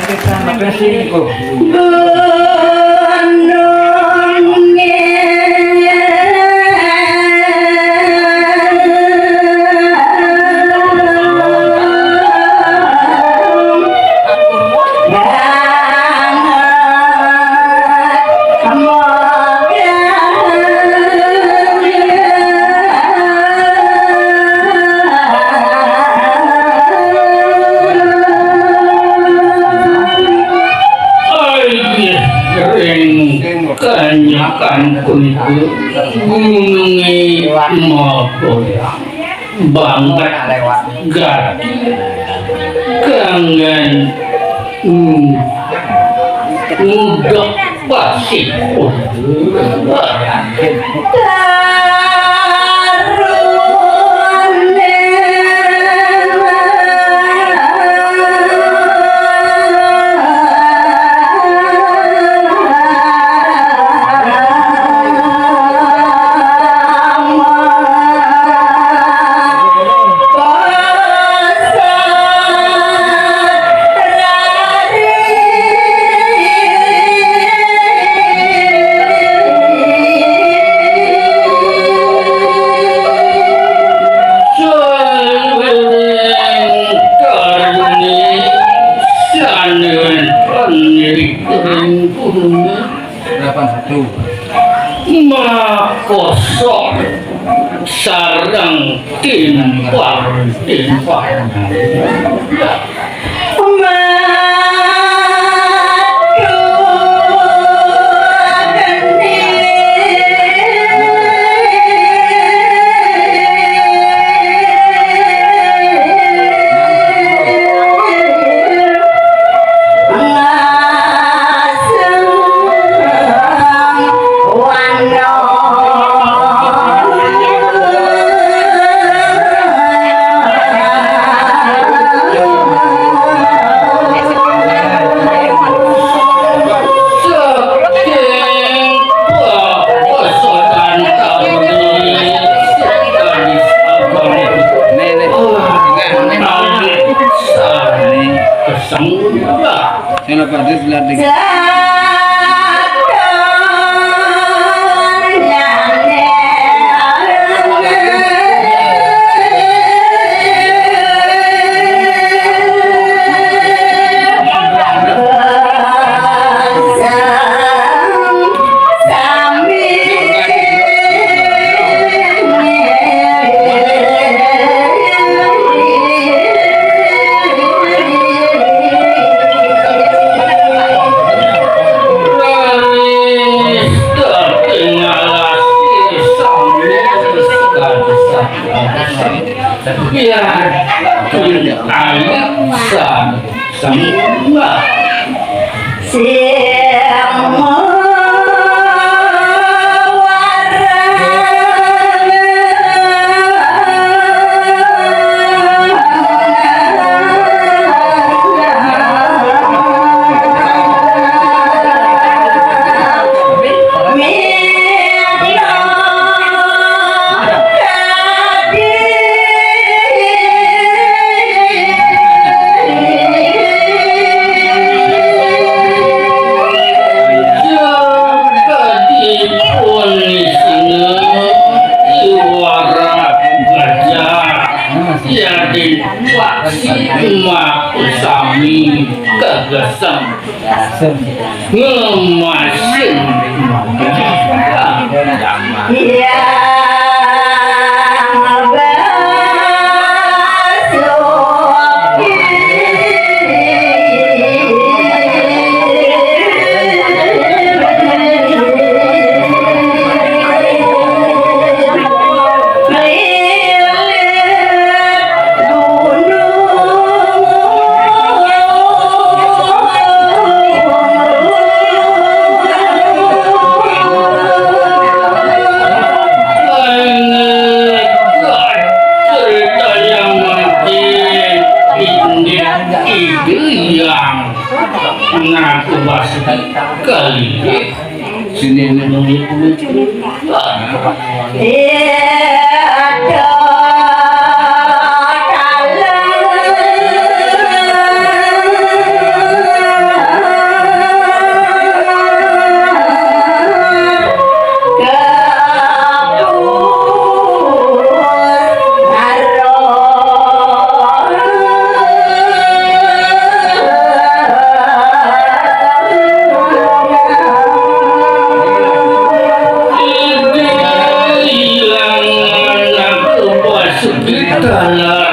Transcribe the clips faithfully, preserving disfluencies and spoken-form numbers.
Terima kasih, Bu. Ayo, ring kanyakan punika gununge magoyang banget gati kanggan ngudek pasih. Delapan satu. Makosok sareng timpal-timpal. Kenapa dia sebelah dikit? Biar anak saya semua. Yadin paksi maku sami kagesang. Ngemasin. Iya. Ngaku basa kali. Sini, ini.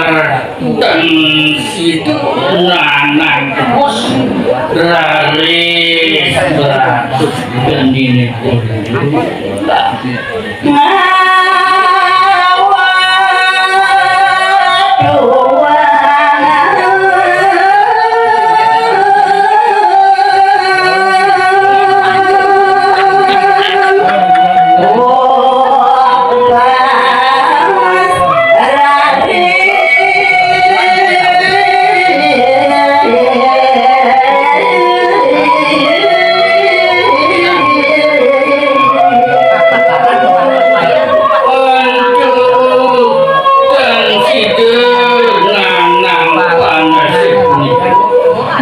Ten situ nanang terus raris beratus gendini pun.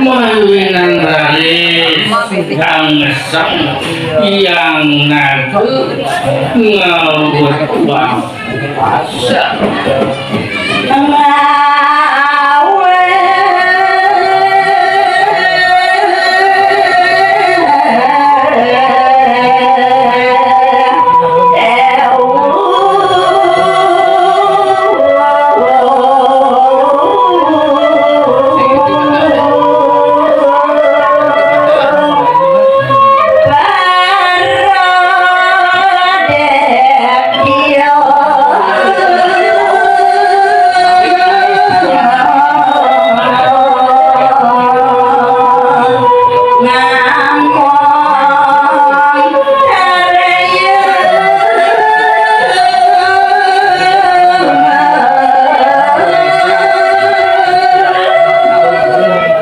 Mawinan raris kang ngeseng yang naga ngawut wang.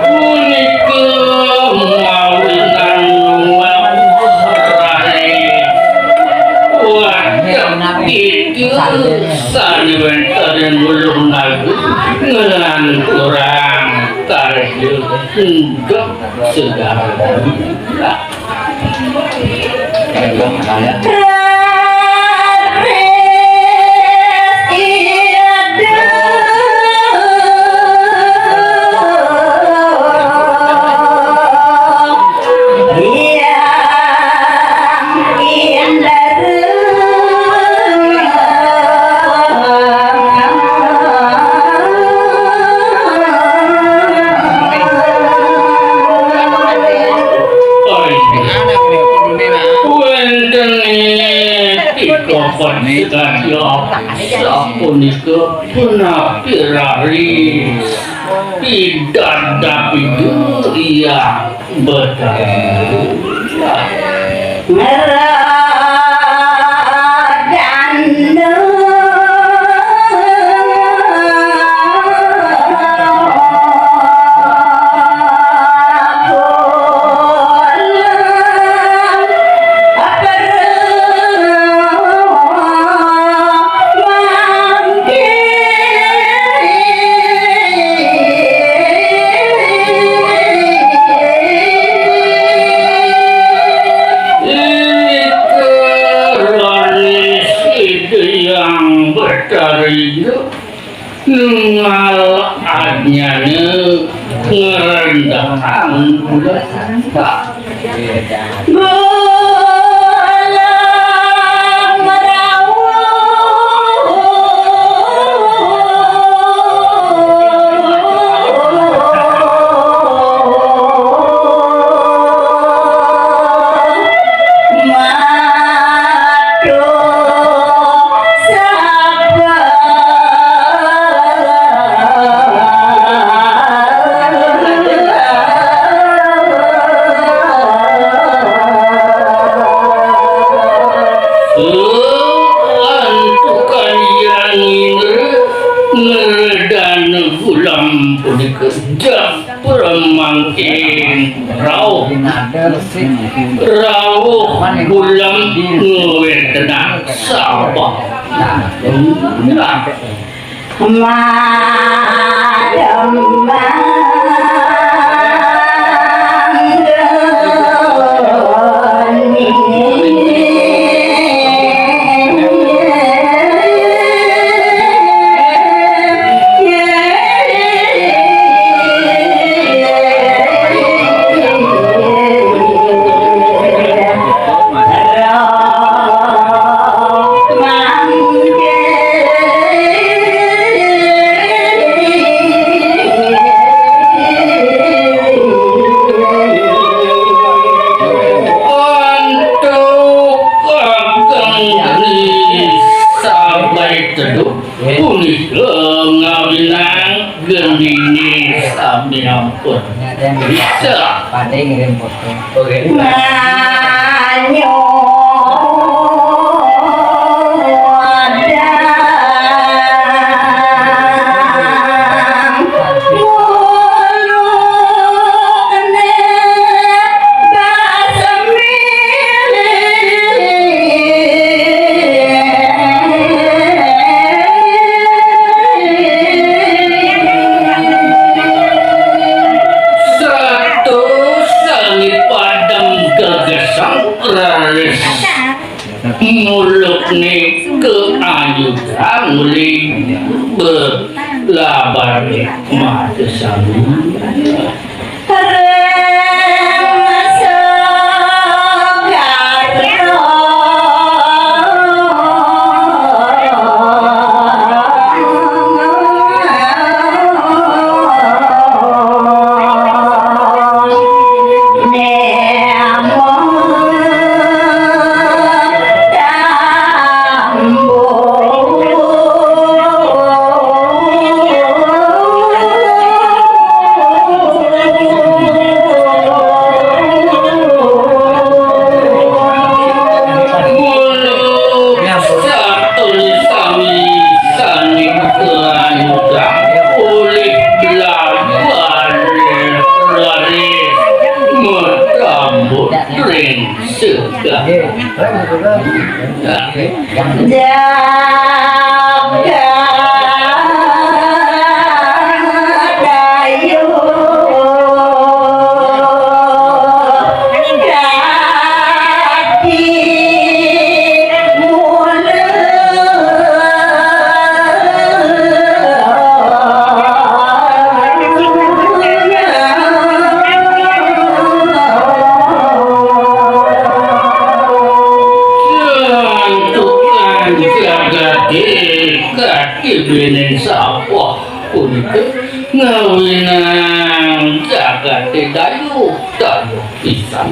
Punika mawinan wau rahayu. Wah, itu sane wenten ing ulung agung ngelanturang karya enggak segala. Wenten ing kopan sapunika punapi raris pidadapi Betara. Ing keranis Ida Hyang Betara Ida nunggal adnyana ngrendahang bulan. Santukan Hyang Indra ngredana bulan punika, japra mangkin rauh. Rauh bulan ngwetenang sabda. Gendini sami ampun bisa. Pada ngirim foto. Oke. Satus sani padem gegesang raris mulukne keayudan uli belabar nikmat sami. Satun sami sani kelanjang olih belabar lari medambut ring segala. Santukan jagate kaki benen sapa punika ngawinang jagate dayuh, dayuh pisan.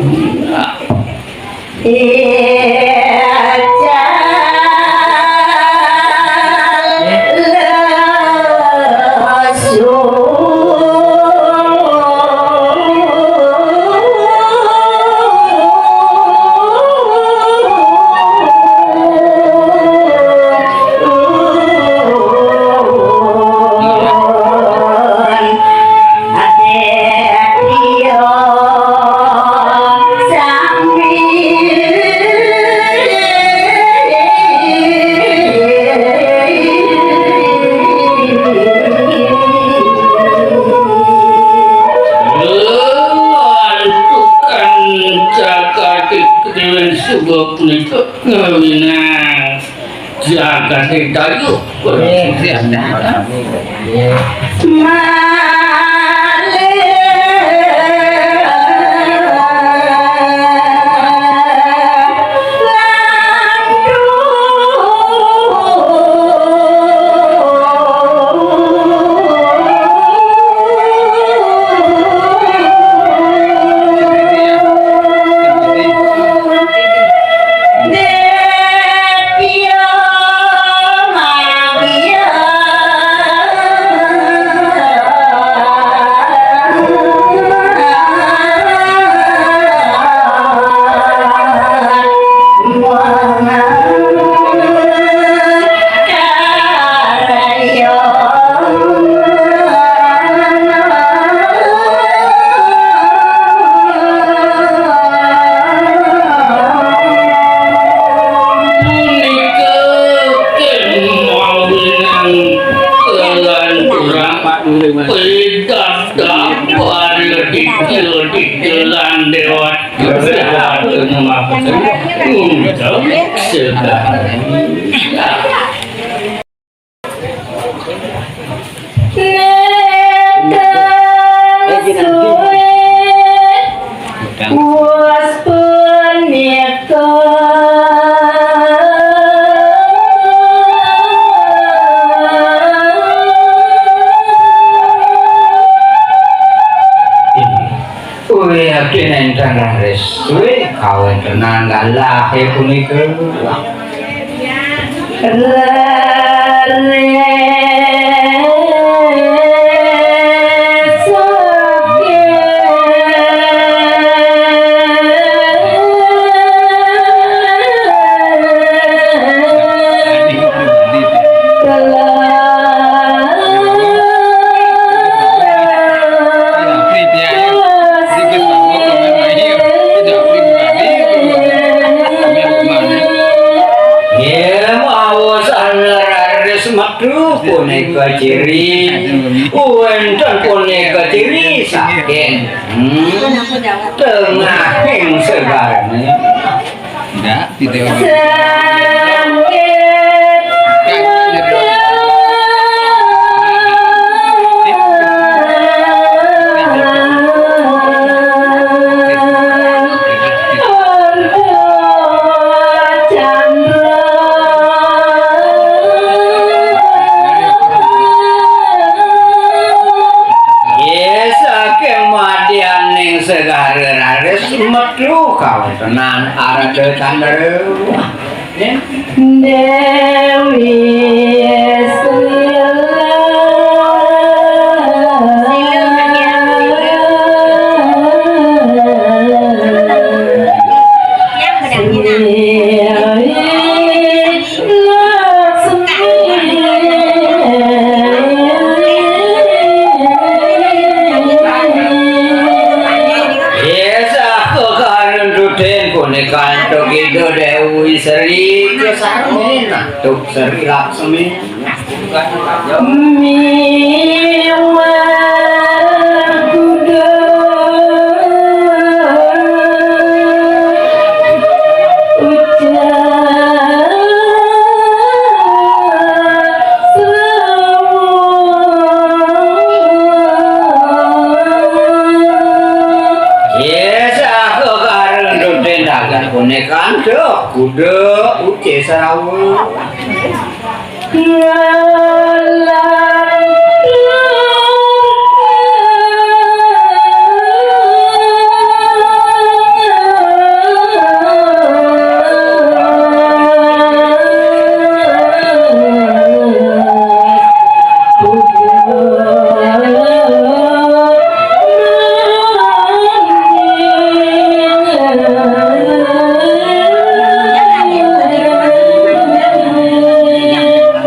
Lantukan jagate kedewen suba punika ngawinang jagate dayuh. Nggih. Malih Punika kemawinang kelanturan pidarta para dikil-dikilan dewata. Undang segala. Nenten suwe wus punika. Uwi abdi nenten raris suwe kawentenan lalahe punika. Raris. Ciri, wénten punika ciri saking, hmm, tengahing segaré. Enggak, tidak. Nggih, saking madyaning segara raris metu kawontenan Ardha Candra. Déwi Sila. Nggih, saha karendudin punika antuk Ida Déwi Sri Kesarmin, antuk Sri Laksmi. Miwah kuda ujar sewu. Nggih, saha karendudin dagan punika, antuk kuda uci serawa.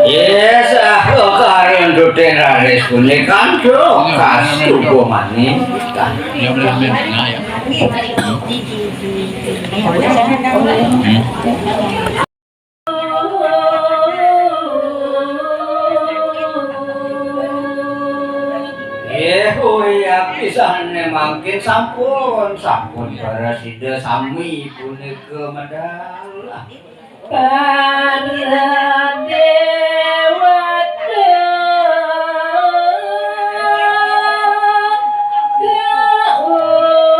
Nggih, saha karendudin raris punika, antuk kastuba manik. Nggih, uyah pisan mangkin sampun, sampun prasida sami punika medal. Para déwata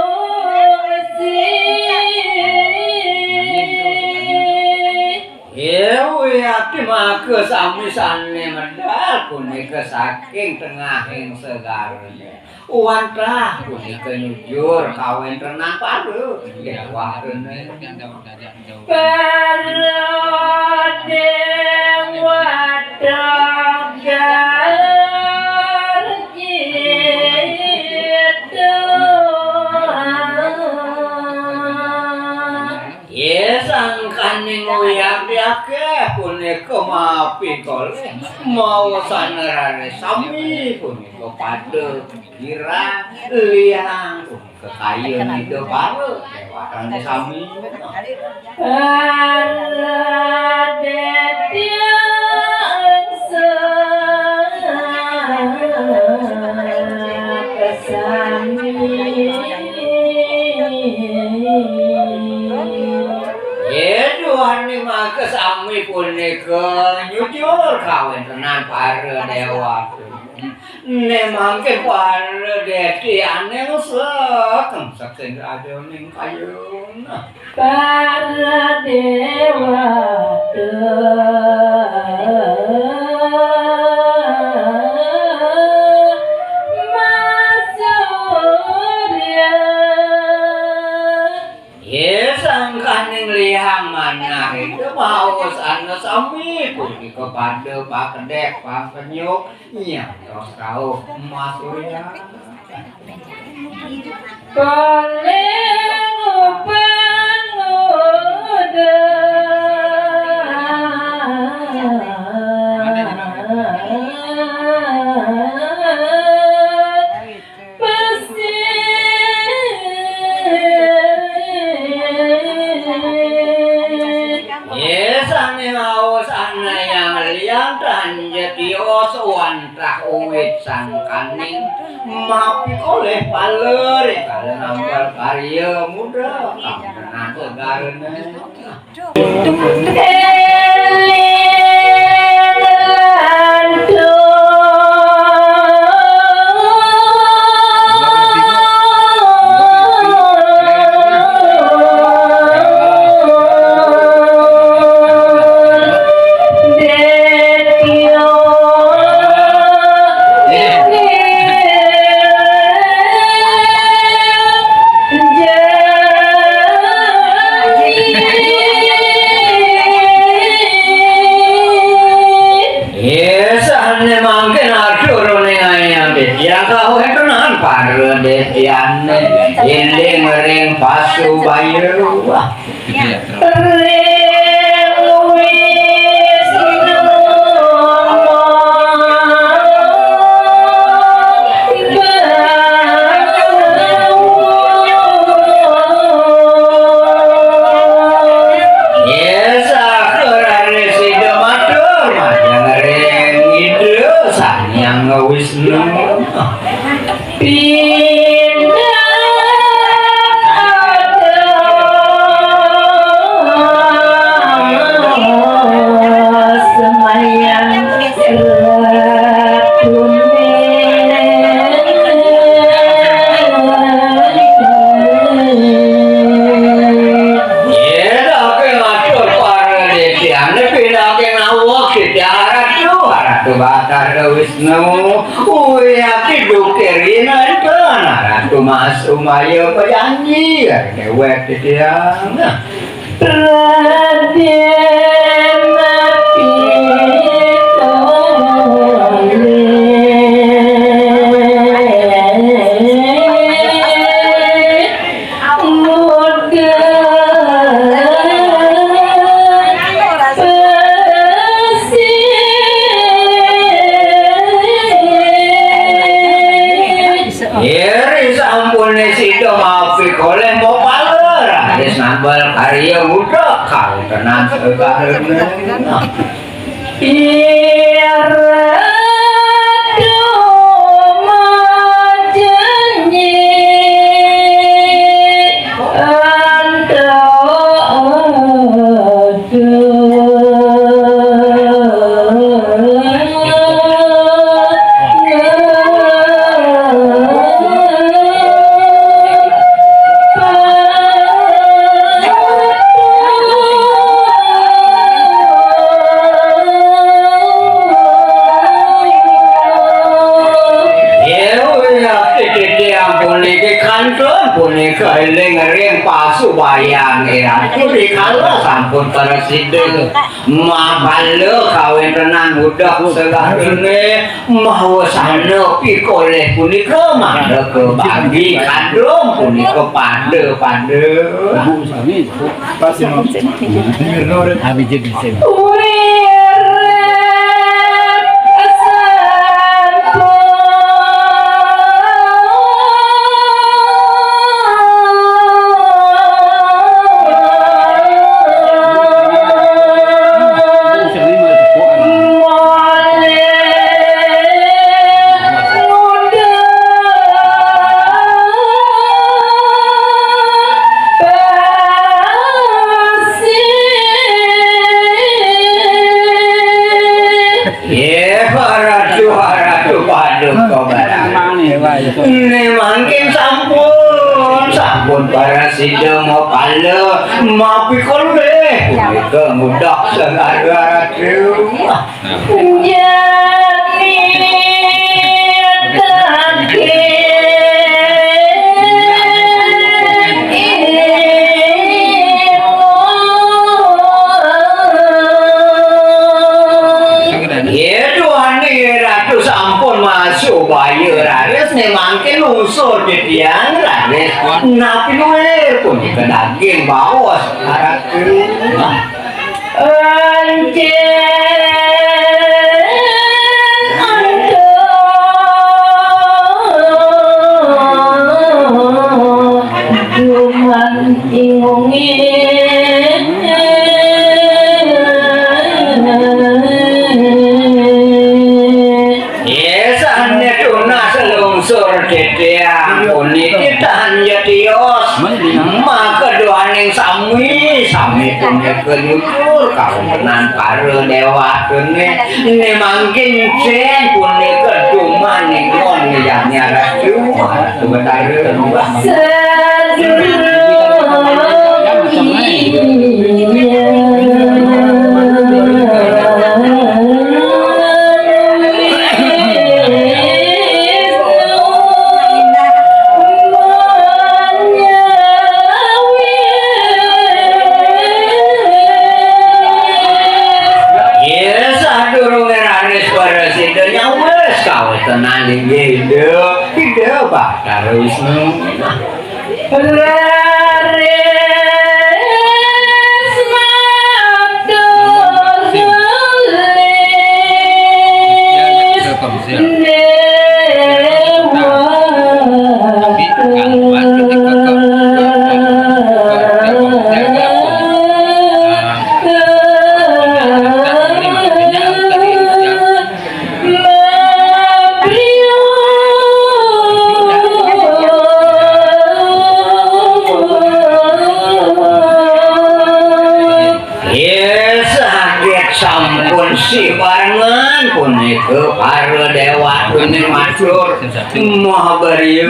kaungsi. Nggih, uyati maka sami sané medal punika saking tengahing segara. Wantah punika nyujur kawéntenan para déwatané. Para déwata garjita. Nggih, sangkaning uyati akéh punika mapi kolih, maosan raris sami punika pada girang liang punika kayun Ida para déwatané sami. Para déwata sami. Nggih, duaning maka sami punika nyujur kawéntenan para déwata. Né mangkin para déwatané ngusek, ngusek sing rajaning kayun. Para déwata masurya. Nggih, sangkaning liang manah itu maos ana sami punika pada pakedék pakenyuk nyantos rauh masurya. Paling panguda. Pesik. Nggih, sané maos ana yang liang tanjeti Yo, sawantrah uwit sangkaning mapikolih pala ri kala nambel karya mudra kang tenan segarane. Yesane mangkin atur ning ayang Detya kawéntenan para Detyane, eling ring pasubaya. Ring Wisnu Yesah rare sida matur majeng ring Ida Sang Hyang Wisnu. Pindah ada semayang ratune. Yédake matur para dédéané pinake nawak siti Ratu, Ratu Batara Wisnu. Kuwi ati dukirina enten Ratu Mas Umaya pajanji déwék titiang. Raden Pikolih. Muda pesih. Iri sampune sida mapi koleh mopala, raris nambal karya mudra kawontenan segarane. Ira dumajenyi antuk Puniki kantun, punika eling ring pasubayan Ratu rikala sampun prasida mapala kawéntenan mudra segarane. Mawasana pikoleh punika mangda kabagi kadung punika pada-pada. Ibu sami, Bu. Pas ya, Mas. Abi jadi sini. Yé, Ratu, Ratu, Paduka Barang. Né mangkin sampun, sampun prasida mapala, mapikoleh punika mudra segara Ratu. Jani daging. Yé duaning Ratu sampun masubaya raris, né mangkin lungsur titiang raris. Napi luir punika daging baos. Anjing antuk duman ingungi. Sur titiang puniki tahan jatios. Maka doaning sami, sami punika nyucur kawontenan para dewatane. Ning mangkin cen punika dumaning ngon yadnya Ratu, Ratu Betara. Ya, sadurunge raris prasida nyawis kawetenan inggih Ida, Ida Batara Wisnu. Raris matur sulis. Nggih, saget sampun sibarengan punika para dewatane matur mahabarya.